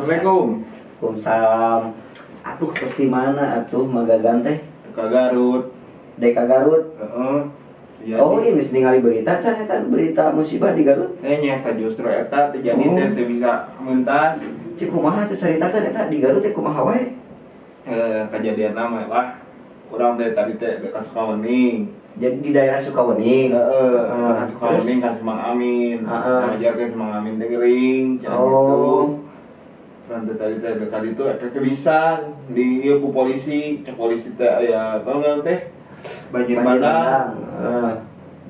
Assalamualaikum. Waalaikumsalam. Aduh, terus di mana atuh Mang Gagan teh? Ka Garut. Dek ka Garut. Heeh. Iya. Oh, ini geus ningali berita can eta, berita musibah di Garut? Eh, nyata justru eta teh jadi Oh. teh teu bisa mentas. Cik, kumaha tuh, caritakeun eta di Garut teh kumaha wae? Eh, kejadian nama lah. Urang teh tadi teh dekat Sukawening. Jadi di daerah Sukawening. Heeh, Ah, dekat Sukawening ka Mang Amin. Heeh. Ngajarkeun si Mang Amin teh gering, cenah gitu. Oh. Urang teh tadi teh dekat itu efek bisa di ieu ku polisi, cek polisi teh aya naon teh? Banjir bandang. Heeh.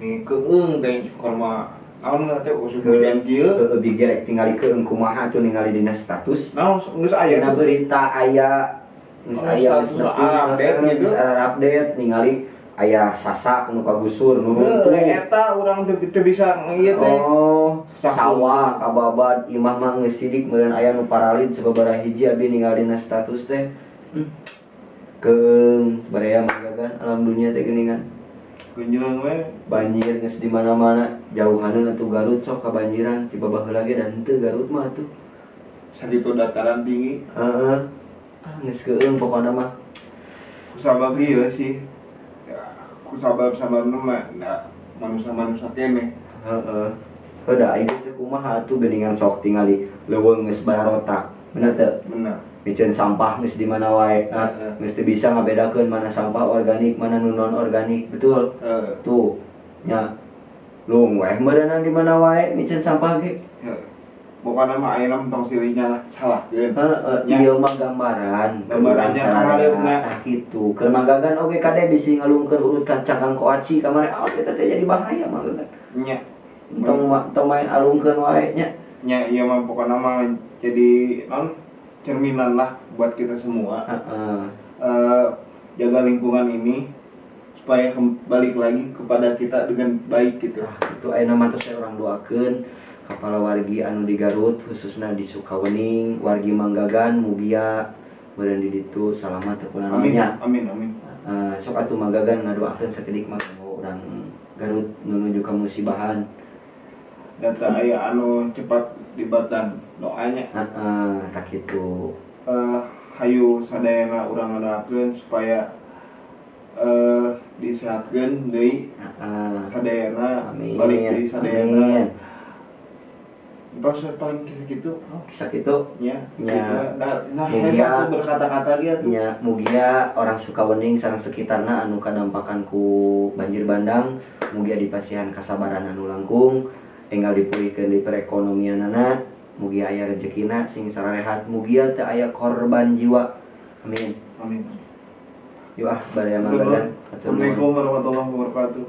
Nih keung teh korma naon teh usum hujan kieu. Heeh, bigir rek tingali keung kumaha tuh ningali dina status. Naon geus aya Dina tuh? Berita aya geus Oh, aya geus status nepi update heeh, gitu. Geus update ningali aya sasak nu kagusur nu runtuh. Heuh, eta urang teu teu bisa ieu teh. Oh, Saku. sawah kababad, imah mah geus sidik, meureun aya nu paralid sababaraha hiji abi ningali dina status teh. Keung baraya Mang Gagan, alam dunia teh geuningan. Genjleng we. Banjir geus di mana-mana, jauhaneun atuh Garut sok kabanjiran tiba baheula ge dan henteu Garut mah atuh. Sakitu dataran tinggi. Heeh. Ah, geus keung pokona mah. Kusabab ieu sih. Ya, kusabab sababna mah da manusia-manusia keneh. Heeh. Heuh, ieu geus kumaha atuh geuningan, sok tingali leuweung geus barotak. Bener teu? Bener. Miceun sampah geus di mana wae. Ah, geus teu bisa ngabedakeun mana sampah organik, mana nu non organik, betul? Heeh. Tuh, nya lung weh meureunnan di mana wae miceun sampah ge. Heeh. Pokokna mah ayeuna tong silih nyalah salahkeun. Heeh, Nya. ieu mah gambaran Gambarannya kahareupna. Tah kitu. Keur Mang Gagan oge kade bisi ngalungkeun urut kan cangkang koaci kamari, awas eta teh jadi bahaya, Mang Gagan. Nya. Tong tong main alungkeun wae nya. Nya, ieu mah pokokna mah jadi non cerminan lah buat kita semua. Heeh. Eh, jaga lingkungan ini supaya kembali lagi kepada kita dengan baik gitu. Tah kitu, ayeuna mah tos urang doakeun kepala wargi anu di Garut, khususna di Sukawening, wargi Mang Gagan, mugia meureun di ditu salamat teu kunaon Amin, nya. Amin, amin. Eh, sok atuh Mang Gagan ngadoakeun sakedik mah kanggo urang Garut nu nuju ka musibahan. Data aya anu cepat dibatan doanya. Heeh, tah kitu. Eh, hayu sadayana urang ngadoakeun supaya disehatkeun deui sadayana, Amin. balik deui sadayana. Amin. Entos paling kitu. Oh, sakitu. Nya, Nya. gitu. Nah, nah, Mugia. satu berkata-kata gitu. Nya, mugia orang Sukawening sareng sekitarna anu kadampakan ku banjir bandang mugia dipasihan kasabaran anu langkung, enggal dipulihkeun di perekonomianana, mugia aya rezekina sing sararehat, mugia teu aya korban jiwa, amin. Amin. Yuk ah, baraya Mang Gagan. Hatur nuhun. Assalamualaikum warahmatullahi wabarakatuh.